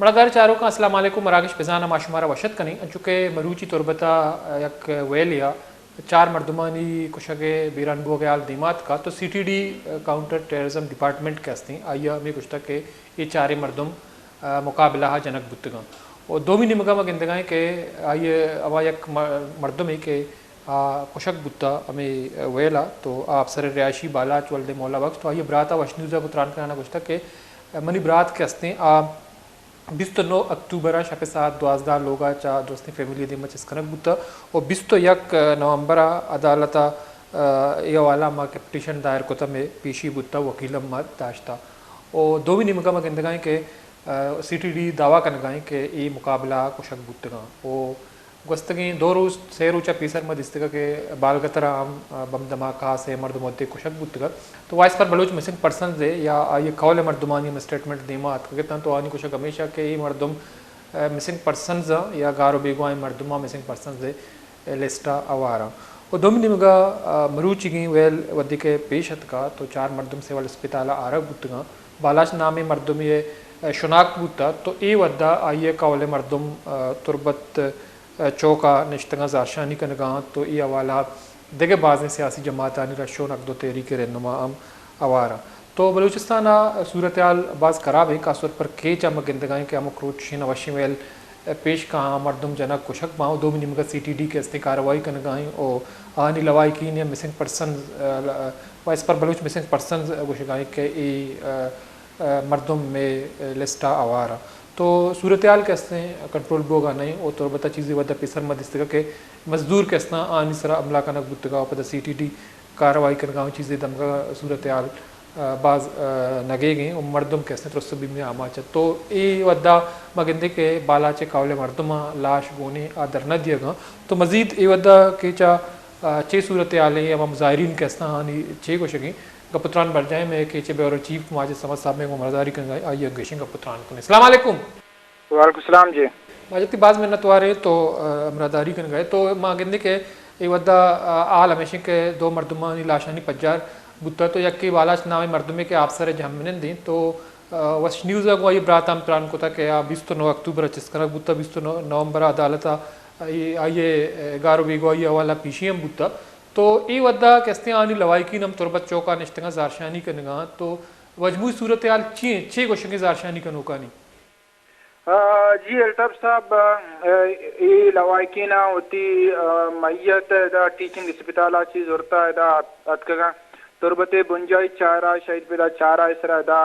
مڑادار چاروکاں، السلام علیکم۔ مراگش بزان ءَ ما شمارا وش اتک کنیں۔ انچو کہ مروچی تربت ءَ یک ویلے ءَ چار مردمانی کشگ ءُ بیران بوگ ءِ حال دیما اتکا، تو C T D counter terrorism department کہ استیں، آئی ءَ ہمے گوشتگ کہ اے چاریں مردم، ءَ، مقابلہ ءَ جنگ بوتگاں۔ و دومی نیمگا ما گندگائیں کہ آئی ءَ ہما یک م-، مردمے کہ آ کشگ بوتا ہمے ویل ءَ، تو آ افسر رہائشی بالاچ ولد مولا بخش، تو آئی ءِ برات ءَ وش نیوز ءَ گوں تران کنان ءَ گوشتگ کہ منی برات کہ استیں، آ بیست و نو اکتوبر ءَ شپ ءِ ساعت دوازدہ ءَ لوگ ءَ چہ درستیں فیملی ءِ دیم ءَ چست کنگ بوتا و بیست و یک نومبر ءَ عدالت ءَ، ءَ، اے حوالہ ءَ ما کہ پٹیشن دائر کتہ مئے پیشی بوتا، وکیل ہم ما داشتا و دومی نیمگا ما گندگائیں کہ، ءَ، سی ٹی ڈی دعویٰ کنگائیں کہ اے مقابلہ ءَ کشگ بوتگاں و گوستگیں دو روچ، سے روچ ءَ پیسر ما دیستگ کہ بالگتر ءَ ہم، ءَ، بم دھماکہ ءَ سے مردم وھدے کشگ بوتگ ات۔ تو voice for Baloch missing persons ءِ یا آئی ءِ قول ءِ مردمانی ہم اسٹیٹمنٹ دیما اتکگ ات انت، تو آنی گوشگ ہمیش ات کہ اے مردم، ءَ، مسنگ پرسنز ءَ یا گار و بیگواہیں مردماں مسنگ پرسنز ءِ لسٹ ءَ ہوار انت۔ و دومی نیمگا، ءَ، مروچیگیں ویل وھدے کہ پیش اتکا تو چار مردم سول اسپتال ءَ آرگ بوتگاں۔ بالاچ نامیں مردمے ءِ، ءَ، شناخت بوتا تو اے وھدا آئی ءِ قول ءِ مردم، ءَ، تربت چوک ءَ نشتگاں زہرشانی کنگا انت تو اے حوالہ ءَ دگہ بازیں سیاسی جماعتانی رہشون حق دو تحریک ءِ رہنما ہم ہوار انت۔ تو بلوچستان ءَ صورتحال باز خراب انت، خاص طور پر کیچ ءَ ما گندگائیں کہ ہمک روچ شین ءَ وشیں ویل پیش کاہاں، مردم جنگ کشگ باں و دومی نیمگا سی ٹی ڈی کہ استیں کارروائی کنگائیں و آہانی لواحقین یا مسنگ پرسنز، ءَ، voice for Baloch missing persons گوشگائیں کہ اے، ءَ، ءَ، مردم مئے لسٹ ءَ ہوار انت۔ تو صورتحال کہ استیں کنٹرول بوگا نہ انت و تربت ءَ چیزے وھد ءَ پیسر ما دیستگ کہ مزدور کہ استاں آہانی سرا حملہ کنگ بوتگا و پدا سی ٹی ڈی کارروائی کنگا و چیزے دمگا صورتحال، ءَ، باز، ءَ، نگیگ انت و مردم کہ استیں ترس و بیمے آماچ انت۔ تو اے وھدا ما گندیں کہ بالاچ ءِ قول ءِ مردماں لاش گونیں آ در نہ دیگا۔ تو مزید اے وھدا کہ چہ، ءَ، چے صورتحال انت، ہما مظاہرین کہ استاں آہانی چے گوشگ انت؟ گپ و تران برجائیں، مئے کیچ ءِ بیورو چیف ماجد صمد صاحب مئے گوں ہمراہداری کنگا، آئی ءَ گیشیں گپ و تران کنیں۔ السلام علیکم۔ وعلیکم السلام جی۔ ماجد تئی باز منت واریں تو، ءَ، ہمراہداری کنگا ئے۔ تو ما گندیں کہ اے وھدا، ءَ، حال ہمیش انت کہ دو مردمانی لاشانی پجار بوتا تو یکے بالاچ نامیں مردمے کہ آپسر ءِ جہمنندیں تو، ءَ، وش نیوز ءَ گوں آئی ءِ برات ءَ ہم تران کتا کہ آ بیست و نو اکتوبر ءَ چست کنگ بوتا، بیست و نو نومبر ءَ عدالت ءَ آئی، آئی ءِ گار و بیگواہی ءِ حوالہ ءَ پیشی ہم بوتا۔ تو اے وھدا کہ استیں آہانی لواحقین ہم تربت چوک ءَ نشتگاں زہرشانی کنگا انت تو مجموعی صورتحال چی انت؟ چے گوشگ انت زہرشانی کنوکانی؟ آ، جی الطاف صاحب، آ، اے لواحقیناں وتی، آ، میت ادا ٹیچنگ اسپتال ءَ چہ زرتا ادا اتکگاں۔ تربت ءِ بنجاہی چارہ، شہید بیداد چارہ ءِ سرا ادا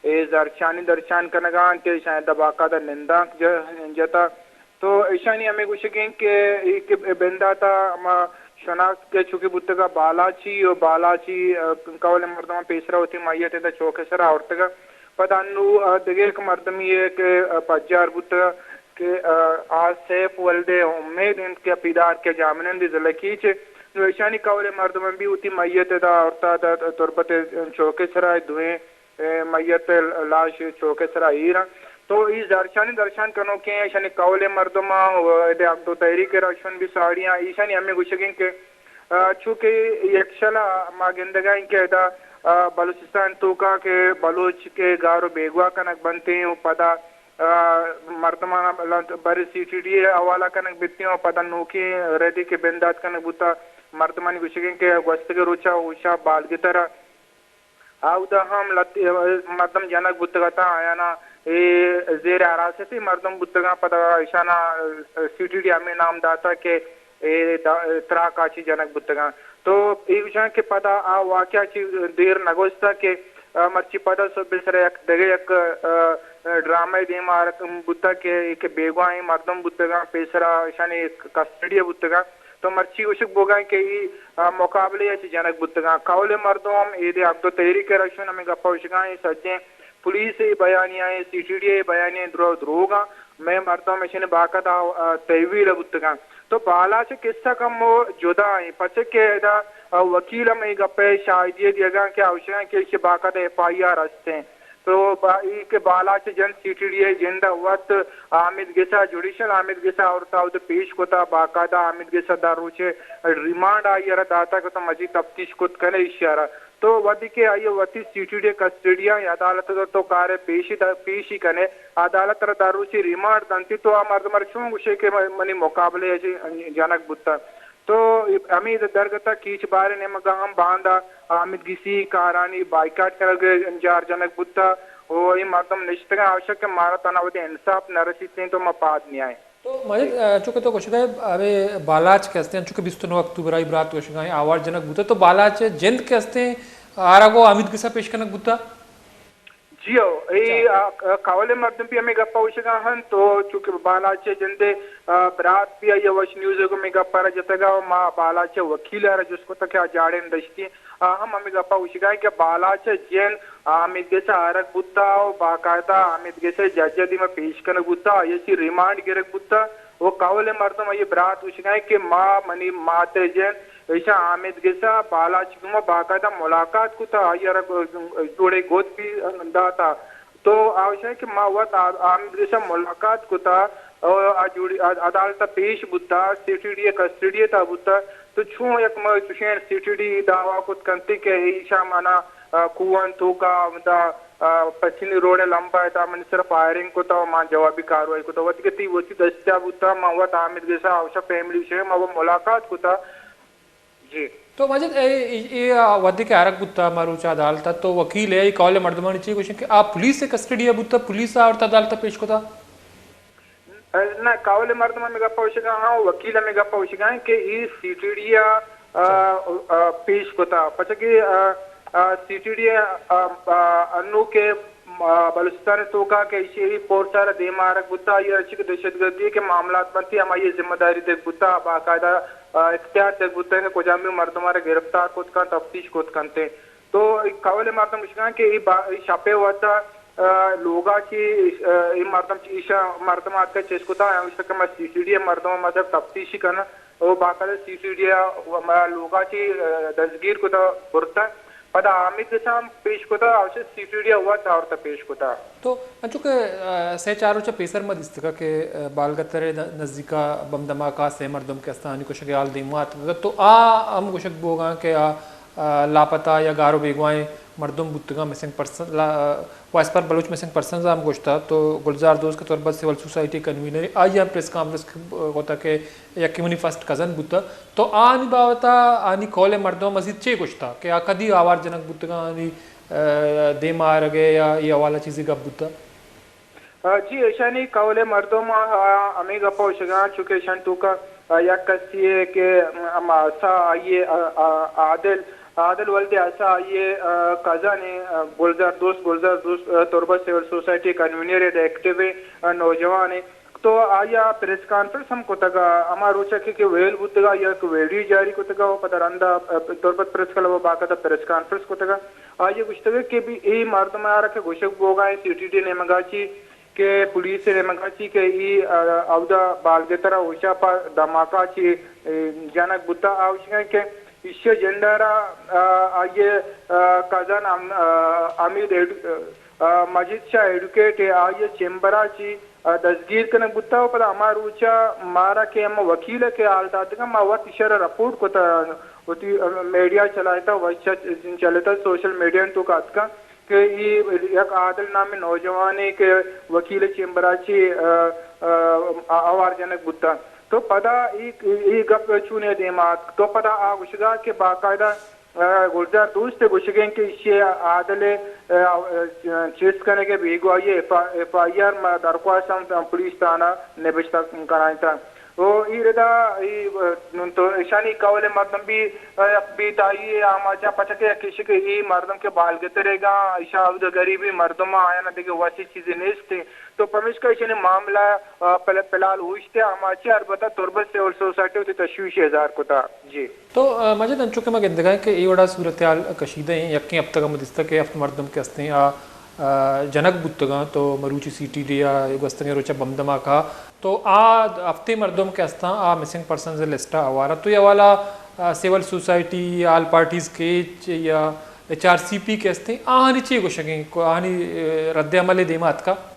اے زہرشانی درشان کنگا انت، ایشاں ادا باقاعدہ نندانک ج-، جتا۔ تو ایشانی ہمے گوشگ انت کہ اے کہ بندات ءَ ہما شناخت کہ چونکہ بوتگا بالاچی و بالاچی، آ، قول مردماں پیسرا وتی میت ادا چوک ءِ سرا آورتگا۔ پدا انو، آ، دگہ یک مردمے ءَ کہ، آ، پجار بوتگ کہ، آ، آ سیف ولد امید انت کہ پیدار کہ جہمنندی ضلع کیچ۔ نو ایشانی قول مردماں بھی وتی میت ادا آورتا ادا تربت چوک ءِ سرا دوئیں، اے، میت لاش چوک ءِ سرا ایر انت۔ تو اے زہرشانی درشان کنوکیں ایشانی قول مردماں و ادا حق دو تحریک ءِ رہشون بھی ساڑی انت۔ ایشانی ہمے گوشگ انت کہ آ، چونکہ یکشل ءَ ما گندگا ایں کہ ادا، آ، بلوچستان توکا کہ بلوچ کہ گار و بیگواہ کنگ بنتیں و پدا، آ، مردماں بر سی ٹی ڈی ءَ حوالہ کنگ بیتیں و پدا نوکیں ردے کہ بندات کنگ بوتا۔ مردمانی گوشگ انت کہ گوستگیں روچا اوشا بالگترا اودا ہم لت-، مردم جنگ بوتگ اتاں، آیانا اے زیر حراست مردم بوتگاں، پدا ایشانا سی ٹی ڈی ہمے نام داتا کہ اے دا-، تراک ءَ چہ جنگ بوتگاں۔ تو اے گوشاں کہ پدا آ واقعہ چہ دیر نہ گوستا کہ، آ، مرچی پدا صبح سر یک دگہ یک، آ، ڈرامہ دیما بوتا کہ، کہ بیگواہیں مردم بوتگاں، پیسرا ایشانی کسٹڈی ءَ بوتگاں۔ تو مرچی گوشگ بوگا کہ اے، آ، مقابلے ءَ چہ جنگ بوتگاں۔ قول مردم ہم ایدے عبدالتحریک ءِ رہشون ہمے گپا گوشگاں، اے سجیں پولیس ءِ بیانیہ ایں، سی ٹی ڈی ءِ بیانیہ ایں، درو-، دروگاں۔ مئے مردم ایشانی باقاعدہ، آ، تحویل بوتگاں۔ تو بالاچ ءِ قصہ کمو جدا ایں، پرچہ کہ ادا، آ، وکیل ہم اے گپ ءِ شاہدی ءَ دیگاں کہ آ گوشگاں کہ ایشی باقاعدہ ایف آئی آر ہستیں۔ تو با-، ای کہ بالاچ جن سی ٹی ڈی ءِ جند ءَ وت حامد گس ءَ، جوڈیشل حامد گس ءَ آورتا، اود پیش کتا، باقاعدہ حامد گس ءَ دہ روچے ریمانڈ آئی ءَ را داتا کہ تو مزید تفتیش کت کنے ایشی ءَ را۔ تو وھدے کہ آئی ءَ وتی سی ٹی ڈی ءِ کسٹڈی ءَ عدالت ءَ تو کار ءَ پیشی دا-، پیشی کن ئے، عدالت ءَ را داں روچے ریمانڈ دنت، تو آ مردم ءَ را چون گوش ئے کہ م-، منی مقابلہ ءَ جی-، جنگ بوتگ؟ تو ہمے درگت ءَ کیچ بہار ءِ نیمگ ءَ ہم باندا حامد گسی کارانی بائیکاٹ کنگ ءِ جار جنگ بوتگ ءُ اے مردم نشتگ اَنت، آ گوش اَنت کہ مارا تہنا وھدے انصاف نہ رسیت اِنت تو ما پاد نیائیں۔ تو مجید، جی۔ آ، چونکہ تو گوشگ ءَ ئے، ہمے بالاچ کہ ہستیں، چونکہ بیست و نو اکتوبر ءَ آئی برات گوشگ ءَ ایں، آوار جنگ بوتگ، تو بالاچ ءِ جند کہ ہستیں، آرا گوں حامد گس ءَ پیش کنگ بوتگ؟ جی ہو، اے، اچھا۔ آ، آ، کہول ءِ مردم بھی ہمے گپ ءَ گوشگ ءَ اَنت، تو چونکہ بالاچ ءِ جند ءِ، آ، برات بھی آئی ءَ وش نیوز ءَ گوں ہمے گپ ءَ را جتگ ءُ ما بالاچ ءِ وکیل ءَ را جست کتگ کہ آ جاڑین دشتی، آ ہم ہمے گپ ءَ گوشگ ءَ اَنت کہ بالاچ ءِ جند حامد گس ءَ آرگ بوتگ ءُ باقاعدہ حامد گس ءِ جج ءِ دیم ءَ پیش کنگ بوتگ، آئی ءَ چہ ریمانڈ گرگ بوتگ ءُ کہول ءِ مردم، آئی ءِ برات گوشگ ءَ اَنت کہ ما، منی مات ءِ جند، ایشاں حامد گس ءَ بالاچ ءِ گوما باقاعدہ ملاقات کتگ، آئی ءَ را جوڑے گد بھی داتگ۔ تو آ گوشگ ءَ اَنت کہ ما وت آ-، حامد گس ءَ ملاقات کتگ ءُ آ جوڑی-، آ-، عدالت ءَ پیش بوتگ، سی ٹی ڈی ءِ کسٹڈی ءِ تہا بوتگ، تو چون یک ما چوشیں سی ٹی ڈی دعویٰ کت کنت کہ ایشاں منا، آ، کوہ ءِ توکا ہمدا، آ، پچنی روڈ ءِ لمب ءَ تہا منی سرا فائرنگ کتگ ءُ ما جوابی کاروائی کتگ۔ وھدے کہ تئی وتی دست ءَ بوتگ، ما وت حامد گس ءَ، آ گوش اَنت فیملی گوشگ ءَ اِنت، ما وت ملاقات کتگ۔ جی۔ تو مجید، اے، اے، اے وھدے کہ آرگ بوتگ مروچی عدالت ءَ، تو وکیل ئے، اے کہول ءِ مردمانی چی گوش اَنت کہ آ پولیس ءِ کسٹڈی ءَ بوتگ، پولیس ءَ آورتگ عدالت ءَ پیش کتگ؟ نہ، کہول ءِ مردم ہمے گپ ءَ گوشگ ءَ اَنت، وکیل ہمے گپ ءَ گوشگ ءَ اَنت کہ اے سی ٹی ڈی ءَ، آ، اچھا۔ آ، پیش کتگ، پرچا کہ، آ، آ، سی ٹی ڈی ءَ، آ، آ، انو کہ، آ، بلوچستان ءِ توکا کہ ایشی ءِ فورس ءَ را دیم ءَ آرگ بوتگ، آئی ءَ را چی کہ دہشت گردی ءِ کہ معاملات بنت، ہمائی ءِ ذمہ داری دیگ بوتگ، باقاعدہ، آ، اختیار دیگ بوتگ کہ کجام بھی مردم ءَ را گرفتار کت کنت، تفتیش کت کنت۔ تو اے کہول ءِ مردم گوشگ ءَ اَنت کہ اے با-، اے شپ ءِ وھد ءَ، آ، لوگ ءَ چہ، آ، اے مردم چہ، ایشاں مردم آتک ءُ چست کتگ، آیاں گوشتگ کہ ما سی ٹی ڈی ءِ مردم ءَ، ما صرف تفتیشی کناں، او باقاعدہ سی ٹی ڈی ءَ ما لوگ ءَ چہ، آ، دزگیر کتگ، برتگ۔ پدا حامد گس ءَ ہم پیش کتگ، آ گوشگ ءَ اَنت سی ٹی ڈی ءَ وت آورتگ پیش کتگ۔ تو انچو کہ، آ، سے چار روچ ءَ پیسر ما دیستگ کہ، آ، بالگتر ءِ نزیک ءَ بم دھماکہ ءَ سے مردم کہ استاں آنی کشگ ءِ حال دیم ءَ اتکگ، تو آ ہم گوشگ بوگ ءَ اَنت کہ آ، آ، لاپتہ یا گار ءُ بیگواہیں مردم بوتگ اَنت، مسنگ پرسن، لا-، voice for Baloch missing persons ءَ ہم گوشتگ، تو گلزار دوست کہ تربت سول سوسائٹی ءِ کنوینر اَنت، آئی ءَ ہم پریس کانفرنس کتگ کہ یکے منی فرسٹ کزن بوتگ، تو آنی بابت ءَ آنی کہول ءِ مردم ءَ مزید چے گوشتگ کہ آ کدی آوار جنگ بوتگ اَنت، آنی، آ، دیم ءَ آرگ ءِ یا اے حوالہ ءَ چیزے گپ بوتگ؟ آ، جی، ایشانی کہول ءِ مردم، آ، ہمے گپ ءَ گوشگ ءَ اَنت، چونکہ ایشانی توکا، آ، یک کسے ءِ کہ ہما اسا آئی ءِ، آ، آ، عادل، عادل ولد اسا آئی ءِ، آ، کزن ءِ، آ، گلزار دوست، گلزار دوست، آ، تربت سول سوسائٹی ءِ کنوینر ءُ ایکٹیو ءِ، آ، نوجوان ءِ۔ تو آئی ءَ پریس کانفرنس ہم کتگ، آ، ہما روچ ءَ کہ، کہ ویل بوتگ، آئی ءَ یک ویڈیو جاری کتگ ءُ پدا رند ءَ، آ، تربت پریس کلب ءَ باقاعدہ پریس کانفرنس کتگ۔ آئی ءَ گوشتگ کہ بی اے مردم ءَ را کہ گوشگ بوگ ءَ اِنت سی ٹی ڈی ءِ نیمگ ءَ چہ کہ پولیس ءِ نیمگ ءَ چہ کہ اے، آ، اودا بالگتر ءَ ہوشاپ ءَ دھماکہ چہ، اے، جنگ بوتگ، آ گوشگ ءَ اِنت کہ ایشی ءِ جند ءَ را، آ، آئی ءِ، آ، کزن ہم-، آ، حمید ایڈ-، آ، مجید شاہ ایڈوکیٹ ءِ آئی ءِ چیمبر ءَ چہ، آ، دزگیر کنگ بوتگ ءُ پدا ہما روچ ءَ مارا کہ ہما وکیل ءَ کہ حال داتگ، ما وت ایشی ءَ را رپورٹ کتگ، وتی، آ، میڈیا چلائینتگ، وش چلتگ، سوشل میڈیا ءِ توکا اتکگ کہ اے یک عادل نامیں نوجوانے کہ وکیل ءِ چیمبر ءَ چہ، آ، آ، آوار جنگ بوتگ۔ تو پدا اے، اے گپ چون ءَ دیم ءَ آتک؟ تو پدا آ گوشگ ءَ کہ باقاعدہ، آ، گلزار دوست ءِ گوشگ ءَ اِنت کہ ایشی ءَ عادل ءِ، آ، آ، چیس کنگ ءِ بیگواہی ءَ ایف، ایف آئی آر ما درخواست ہم پولیس تھانہ ءَ نبشتہ کنائینتگ۔ او اے ردا اے، آ، نوں تو ایشانی کہول ءِ مردم بھی، آ، یک بے تائی ءِ آماچ اَنت، پرچا کہ یک ایش کہ اے مردم کہ بالگتر ءَ گاں، ایشاں اودا گریبیں مردم اَنت، آیاں دگہ وسیں چیزے نیست اِنت۔ تو پمیشکا ایشانی معاملہ، آ، پل-، پلال اوشت ءَ آماچ اِنت، البتہ تربت سول سوسائٹی وتی تشویش اظہار کتگ۔ جی۔ تو، آ، مجید، انچو کہ ما گندگ ءَ ایں کہ اے وڑا صورتحال کشیدہ ایں، یکیں ہفتگ ءَ ما دیستگ کہ ہفت مردم کہ ہستیں آ، آ، جنگ بوتگ اَنت، تو مروچی سی ٹی ڈی ءَ گوستگیں روچ ءَ بم دھماکہ، تو آ ہفتیں مردم کہ ہستاں آ مسنگ پرسنز لسٹ ءَ ہوار اَنت۔ تو اے حوالہ، آ، سول سوسائٹی یا آل پارٹیز کیچ یا ایچ آر سی پی کہ ہستیں آہانی چے گوشگ ایں، آہانی، آ، رد عمل ءَ دیم ءَ اتکگ؟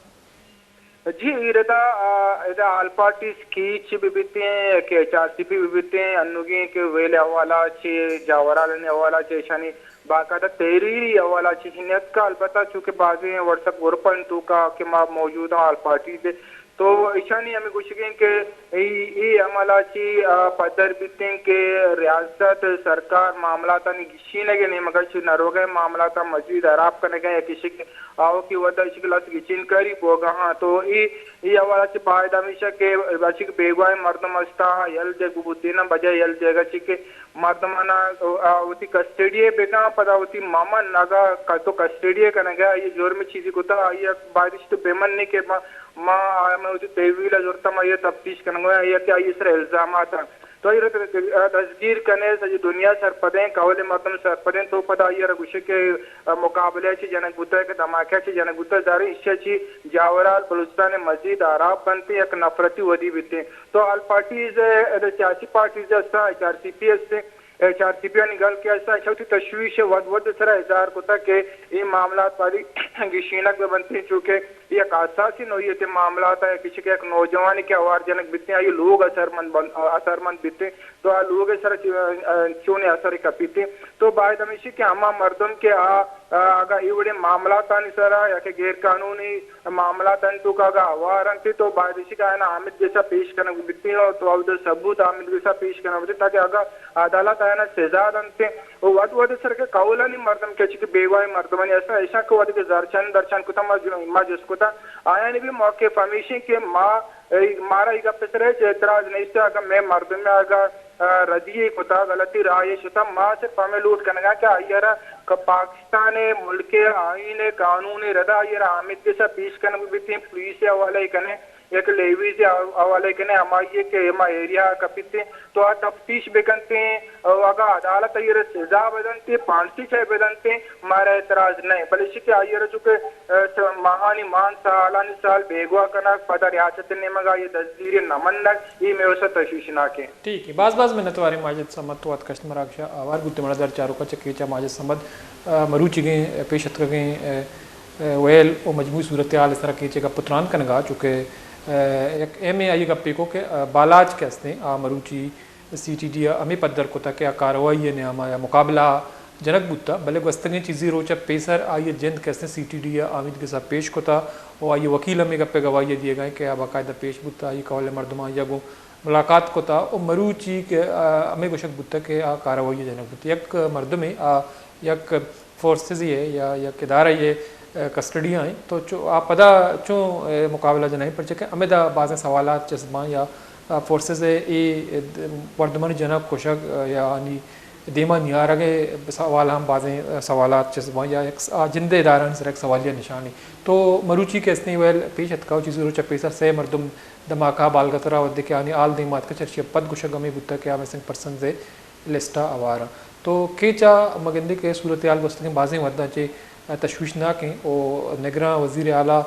جی، اے ردا، آ، ادا آل پارٹیز کیچ بہ بیتیں کہ ایچ آر سی پی بہ بیتیں، انوگیں کہ ویل حوالہ چہ، جاورالانی حوالہ چہ، ایشانی باقاعدہ تحریری حوالہ چہ نیتکا، البتہ چونکہ بازیں واٹس ایپ گروپ انت توکا کہ ما موجود آں آل پارٹیز، تو ایشانی ہمیں گوشگیں کہ اے، اے عمل ء چی، آ، پدر بیتیں کہ ریاست سرکار معاملاتانی گچینگ ء نیمگ ء چی نہ روگ ء، معاملاتاں مزید ہراب کنگ ء، یک ایشی کہ آؤکی وھد ء ایشی کہ لس گچین کاری بوگ ء ہاں۔ تو اے، اے حوالہ چی باید ہمیشہ کہ ایشی کہ بیگواہیں مردم ہستا یل دیگ بوتین، بجائے یل دیگ ء چی کہ مردمانا، آ، وتی کسٹڈی ء بکن، پدا وتی ممن، اگا ک-، تو کسٹڈی ء کنگ ء، آئی جرم چیزی کتا، آئی ء باید اش تو بمنی کہ ما، ما آ، ہمے وتی تحویل ء زرتا، ما یہ تفتیش کنگ ء، یا کہ آئی سر الزامات انت۔ تو آئی را دزگیر کنے، سجی دنیا سرپدیں، کول مردم سرپدیں، تو پدا آئی را گوشے کہ، آ، مقابلہ چی جنگ بوتا کہ دھماکہ چی جنگ بوتا، ظاہر ایشی چی جاورال بلوچستان مزید آراب بنتے، یک نفرتی ودی بیتے۔ تو آل پارٹیز، اے، سیاسی پارٹیز ہستاں، ایچ آر سی پی ہستیں، ایچ آر سی پی آنی گل کہ ہستاں، ایشاں وتی تشویش ء وھد وھد ء سرا اظہار کتگ کہ اے معاملات باید گیشینگ بہ بنتیں، چونکہ یک حساسی نوعیت ء معاملات ء، کسی کہ یک نوجوانے کہ آوار جنگ بیتیں، آئی لوگ اثرمند بن-، اثرمند بیتیں، تو آ لوگ ء سرا چ-، چونیں اثر کپیتیں۔ تو باید ہمیشی کہ ہما مردم کہ آ، آ، اگاں اے وڑیں معاملاتانی سرا یا کہ غیر قانونی معاملات انت توکا اگاں ہوار انت تو باید ایشی کہ آیانا آمد گسا پیش کنگ بیتیں، تو اودا ثبوت آمد گسا پیش کنگ بیتیں، تاکہ اگاں عدالت آیانا سزا دنت و وھد وھد سر کہ کولانی مردم کہ چی کہ بیگواہیں مردمانی ہستن، ایشاں کہ وھد کہ زرچن درچن کتا، ما جو-، ما جست کتا، آیانی بھی موقف ہمیشیں کہ ما، اے، مارا ای گپ سر ہچ اعتراض نیست، اگاں مئے مردم اگاں آ، ردی ء کتا، غلطی راہ ء شتا، ما صرف ہمے لوٹ کنگا کہ آئی ء را کہ پاکستان ء ملک ء آئین ء قانون ء ردا آئی ء را آمد گسا پیش کنگ بیتیں، پولیس ء حوالہ ء کنے، یک لیویز ء حوالہ ء کنے، ہمائی ء کہ ہما ایریا ء کپیتیں تو آ تفتیش بکنتیں، و اگاں عدالت آئی ء را سزا بدنتیں، پھانسی چہ بدنتیں، مارا اعتراض نہ، بلے ایشی کہ آئی ء را چونکہ، آ، س-، ماہانی مان، سالانی سال بیگواہ کنگ، پدا ریاست ء نیمگا آئی ء دزگیری نہ منگ، اے مئے واسطہ تشویشناکیں۔ ٹھیک ہے، باز باز منتواریں ماجد صمد، تو اتکشت مراگش ء آوار بوتے، مڑا در چاروکا چہ کیچ ء ماجد صمد، آ، مروچیگیں، آ، پیش اتکگیں، آ، آ، ویل و مجموعی صورتحال ء سرا کیچ ء گپ و تران کنگا، چونکہ، آ، یک اہمیں آئی گپے کو کہ، آ، بالاچ کہ ہستیں، آ، مروچی سی ٹی ڈی ء ہمے پدر کتگ کہ آ کاروائی ء نیام ء یا مقابلہ ء جنگ بوتگ، بلے گوستگیں چیزے روچ ء پیسر آئی ء جند کہ ہستیں سی ٹی ڈی ء آمید گس ء پیش کتگ و آئی ء وکیل ہمے گپ ء گواہی ء دیگ ء کہ آ باقاعدہ پیش بوتگ، آئی ء کہول ء مردماں آئی ء گوں ملاقات کتگ و مروچی کہ، آ، ہمے گوشگ بوتگ کہ آ کاروائی ء جنگ بوتگ۔ یک مردمے آ یک فورسز ء یا یک ادارہ ء کسٹڈی ء انت، تو چو-، آ پدا چوں، اے، مقابلہ جنائیں، پرچہ کہ ہمدا بازیں سوالات چست باں یا، آ، فورسز ء اے، اے، مردمانی جنگ کشگ، آ، یا آنی دیما نیارگ ء سوال ہم بازیں، آ، سوالات چست باں یا یک س-، آ، جند ادارہانی سر یک سوالیہ نشانے۔ تو مروچی کہ استیں ویل پیش اتکا و چیزی روچ ء پیسر سے مردم دھماکہ بالگترا ودے کہ آنی حال دیما اتکا، چرچی ء پد گشگ ہمے بوتگ کہ آ مسنگ پرسنز ء لسٹ ء ہوار انت۔ تو کیچ ء ما گندیں کہ صورتحال گوستگیں بازیں وھداں چہ تشویشناک انت و نگراں وزیر اعلی،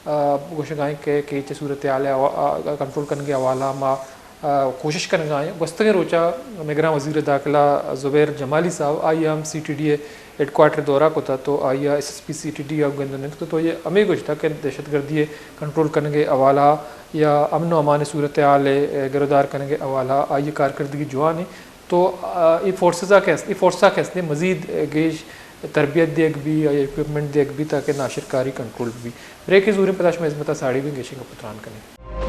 آ، گوشگ ء انت کہ کیچ ء صورتحال ء، آ، کنٹرول کنگ ء حوالہ ء ما، آ، کوشش کنگ ء آں۔ گوستگیں روچ ء نگراں وزیر داخلہ زبیر جمالی صاحب، آئی ء ہم سی ٹی ڈی ء ہیڈ کوارٹر دورہ کتگ تو آئی ء S S P C T D ء گند نند کتگ تو آئی ء ہمے گوشتگ کہ دہشت گردی ء کنٹرول کنگ ء حوالہ ء یا امن و امان ء صورتحال ء گرودار کنگ ء حوالہ ء آئی ء کارکردگی جوان انت۔ تو، آ، اے فورسز ء کہ است، اے فورس ء کہ است، مزید گیش تربیت دیگ بی، آئی ء اکوپمنٹ دیگ بی تاکہ ناشرکاری کنٹرول بی۔ بریکے زوریں، پدا شمئے ہزمت ء ساڑی بیں، گیشیں گپ ء تران کنیں۔